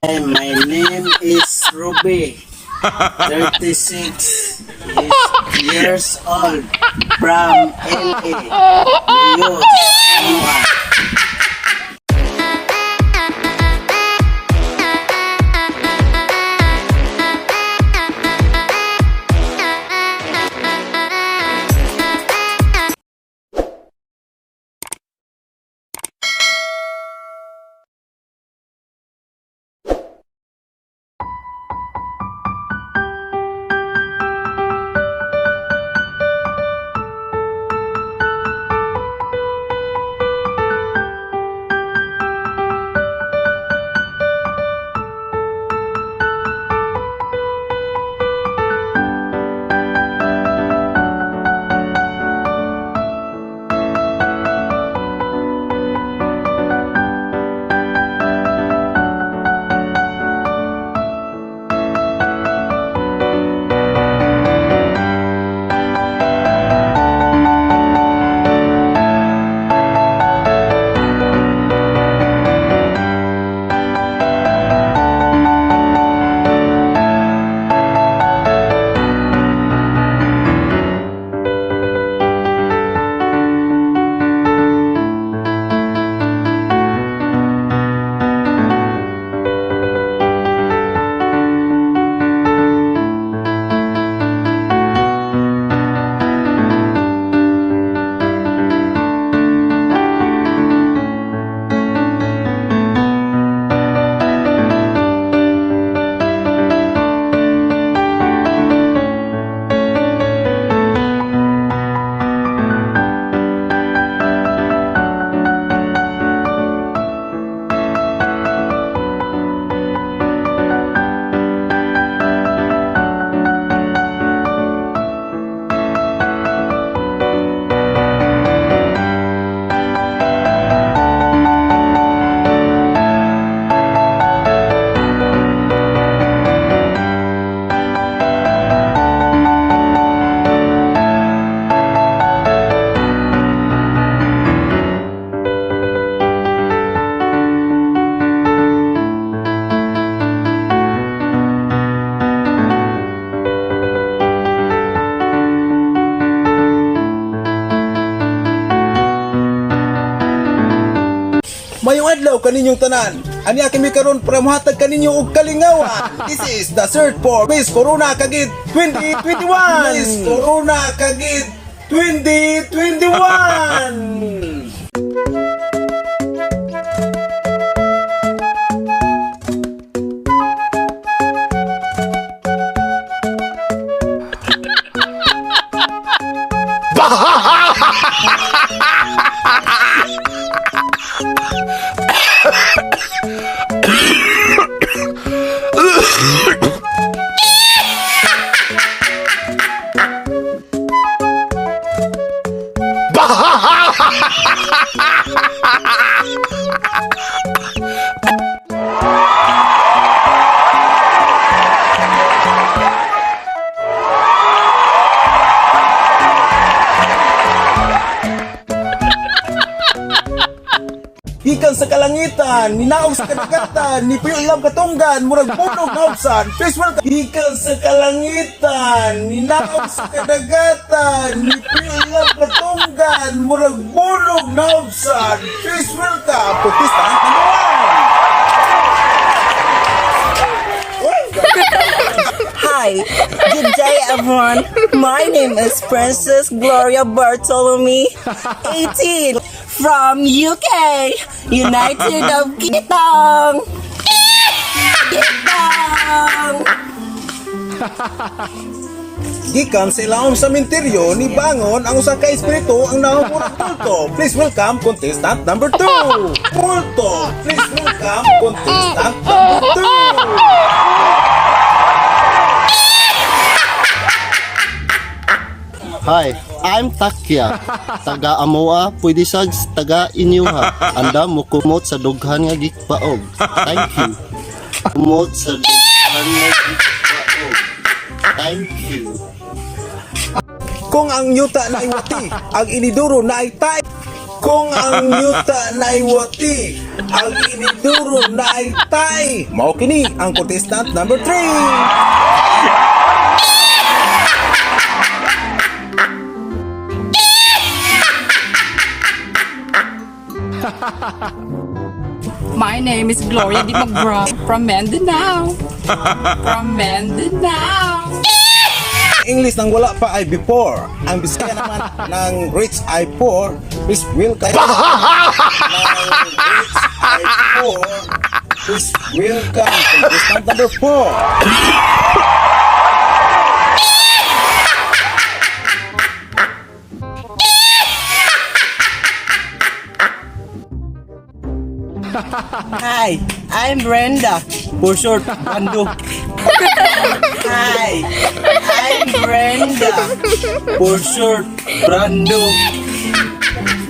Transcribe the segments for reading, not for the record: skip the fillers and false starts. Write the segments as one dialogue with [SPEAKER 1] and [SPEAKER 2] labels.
[SPEAKER 1] Hi, my name is Ruby, 36 years old, from LA, New York.
[SPEAKER 2] Mayong adlaw kaninyong tanan. Ani kami karon para mohatag kaninyo og kalingawan. This is the search for Miss Corona Kagit 2021. Miss Corona Kagit 2021. Gikan sa kalangitan, ninaog sa kadagatan, ni Puyo Ilam katunggan, murag punog naubsan. Please welcome. Gikan sa kalangitan, ninaog sa kadagatan, ni Puyo Ilam katunggan, murag punog naubsan. Please welcome, contestant number one.
[SPEAKER 3] Hi, good day everyone. My name is Princess Gloria Bartolome, 18, from UK, United of Kingdom. Kingdom.
[SPEAKER 2] Gikan sa ilaom sa minteryo ni Bangon ang usa ka espiritu ang nahumurag multo. Please welcome contestant number 2. Multo. Please welcome contestant number 2.
[SPEAKER 4] Hi, I'm Takya. Taga Amoa, pwede sa taga Inyuha. Anda mo kumot sa dughan nga gikpaog. Thank you. Kumot sa dughan nga gikpaog. Thank you.
[SPEAKER 2] Kung ang yuta na ay wati, ang iniduro na ay tae. Kung ang yuta na wati, ang iniduro na ay tay. Mao kini ang contestant number 3.
[SPEAKER 5] My name is Gloria Di McGraw from Mindanao. From Mindanao.
[SPEAKER 2] English nang wala pa ay before. Ang Bisaya naman ng rich ay poor is will kay ng rich ay poor is welcome contestant number 4.
[SPEAKER 3] Hi, I'm Brenda. For short, Brando. Hi, I'm Brenda. For short, Brando.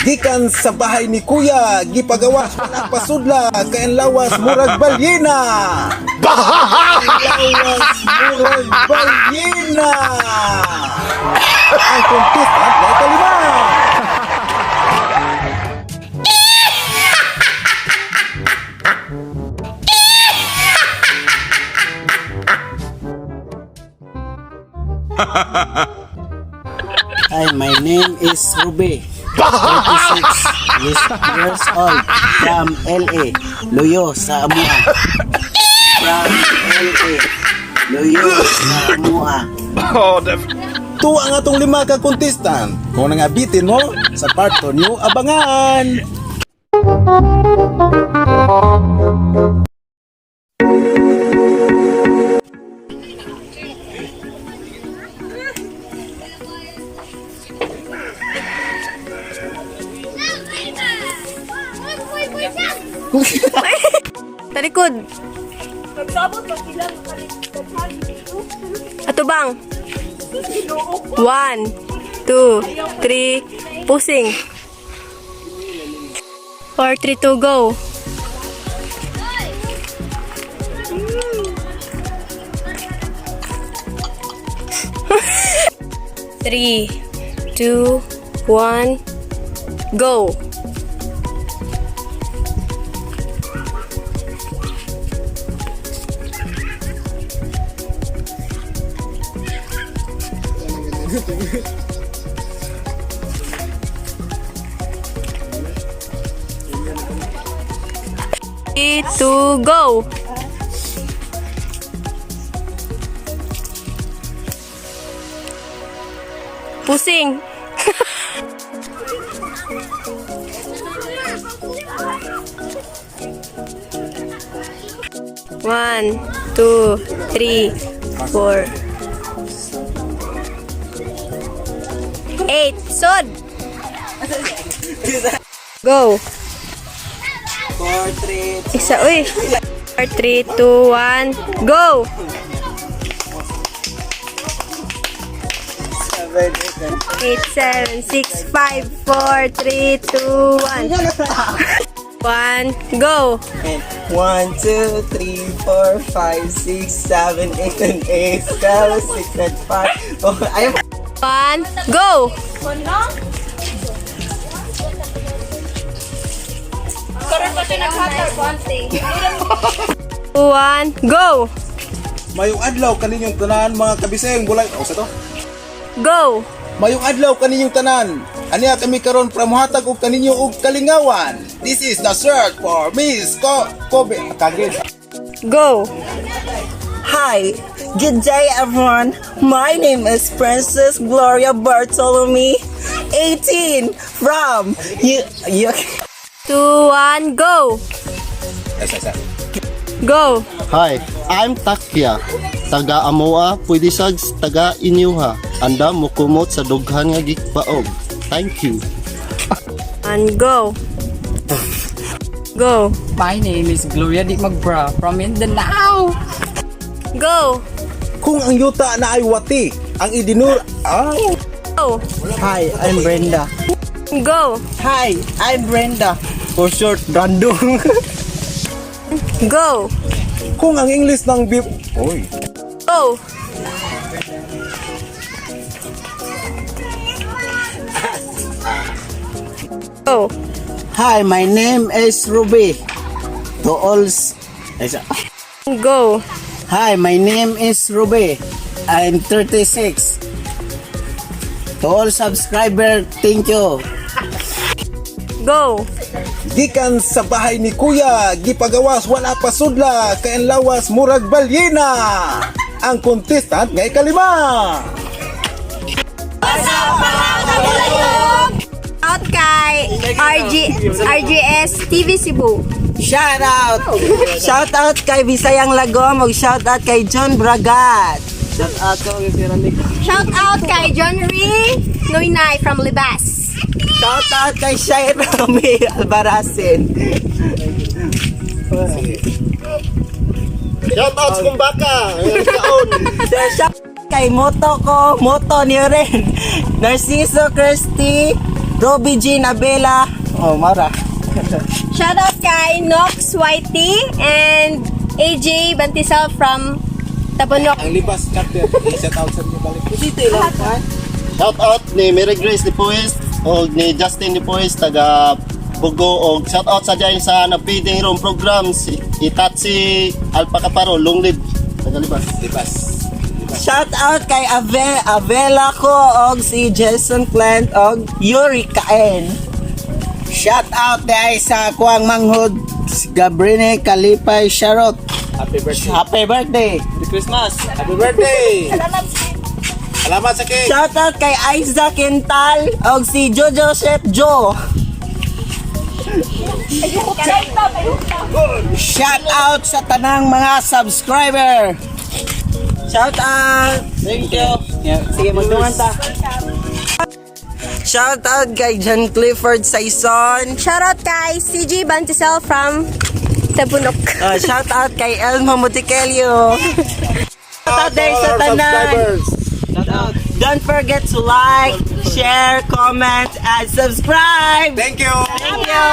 [SPEAKER 2] Gikan sa bahay ni Kuya, gipagawas wala pasudla, kay ang lawas murag balyena. Lawas murag balyena. Ang contestant na ikalima.
[SPEAKER 1] Hi, my name is Ruby. 36 years old from LA, Luyo sa Amua. From LA, Luyo sa Amua.
[SPEAKER 2] Tuwa ang atong lima ka contestant. Kung nangabitin mo, sa part 2 niyo abangan.
[SPEAKER 6] Talikod. Atubang. One, two, three, pusing. 4, 3, 2, go. 3, 2, 1, go. 3, 2, go! Pusing! 1, 2, 3, 4, 8, sod! Go!
[SPEAKER 3] 4, 3,
[SPEAKER 6] Isa, uy. 4, 3, 2, 1, go!
[SPEAKER 3] 7, 8,
[SPEAKER 6] 8, 7, 6, 5, 4, 3, 2, 1. 1, go!
[SPEAKER 3] 1, 2, 3, 4, 5, 6, 7, 8, and 8, 7, 6, and 5. Oh, ayaw.
[SPEAKER 6] 1, go! 1, go!
[SPEAKER 2] Mayong adlaw kaninyong tanan mga kabiseng bulay. O sa to?
[SPEAKER 6] Go!
[SPEAKER 2] Mayong adlaw kaninyong tanan. Aniya kami karon para mohatag og kaninyo og kalingawan. This is the search for Miss Ko Kobe Kagid.
[SPEAKER 6] Go!
[SPEAKER 3] Hi, good day everyone. My name is Princess Gloria Bartolome, 18, from U U
[SPEAKER 6] 2, 1, go!
[SPEAKER 2] Isa, isa.
[SPEAKER 6] Go!
[SPEAKER 4] Hi, I'm Takya. Taga Amoa, pwede sad taga Inyuha. Anda mukumot sa dughan nga gikbaog. Thank you.
[SPEAKER 6] 1, go! Go!
[SPEAKER 5] My name is Gloria Di McGraw from Mindanao.
[SPEAKER 6] Go!
[SPEAKER 2] Kung ang yuta na ay wati, ang idinur ay
[SPEAKER 6] Go!
[SPEAKER 3] Hi, I'm Brenda.
[SPEAKER 6] Go!
[SPEAKER 3] Hi, I'm Brenda. For short, Brando.
[SPEAKER 6] Go!
[SPEAKER 2] Kung ang English ng bib Oy.
[SPEAKER 6] Go! Go.
[SPEAKER 1] Hi, my name is Ruby. To all ay,
[SPEAKER 6] Go.
[SPEAKER 1] Hi, my name is Ruby. I'm 36. To all subscriber, thank you.
[SPEAKER 6] Go.
[SPEAKER 2] Gikan sa bahay ni Kuya, gipagawas wala pa sudla, kay ang lawas murag balyena. Ang contestant nga ikalima.
[SPEAKER 6] Out kay RG, RGS TV Cebu.
[SPEAKER 1] Shout out!
[SPEAKER 3] Shout out kay Bisayang Lagom ug shout out kay John Bragat.
[SPEAKER 6] Shout out kay John Ree Noynay from Libas.
[SPEAKER 3] Shout out kay Shai Rami Albarasin.
[SPEAKER 4] Shout out sa Kumbaka! Ayan, kaon.
[SPEAKER 3] Shout kay Moto ko, Moto ni Ren. Narciso Christy, Ruby Jean Abela. Oh, mara.
[SPEAKER 6] Shout out kay Nox Whitey and AJ Bantisal from Tabunok.
[SPEAKER 2] Ang Libas chapter, shout out sa inyo balik.
[SPEAKER 4] Shout out ni Mary Grace ni Puis o ni Justin ni Puis taga Bugo og shout out sa dyan sa nagpiding room program si Itatsi Alpa Kaparo, long live taga Libas.
[SPEAKER 2] Libas.
[SPEAKER 3] Shout out kay Avela ko og si Jason Clint og Yuri Kaen.
[SPEAKER 1] Shout out di sa kuang manghod, si Gabrine Kalipay Sharot.
[SPEAKER 2] Happy birthday.
[SPEAKER 1] Happy birthday!
[SPEAKER 2] Happy birthday. Salamat sa cake.
[SPEAKER 3] Shout out kay Aiza Quintal og si Jojo Chef Joe.
[SPEAKER 1] Shout out sa tanang mga subscriber!
[SPEAKER 3] Shout out.
[SPEAKER 1] Thank you.
[SPEAKER 3] Sige, magdungan ta. Shout out kay John Clifford Saison.
[SPEAKER 6] Shout out kay CJ Bantisal from Tabunok.
[SPEAKER 3] Shout out kay Elmo Mutikelio. Shout out dahil sa tanan. Don't forget to like, share, comment, and subscribe.
[SPEAKER 2] Thank you.
[SPEAKER 3] Thank you.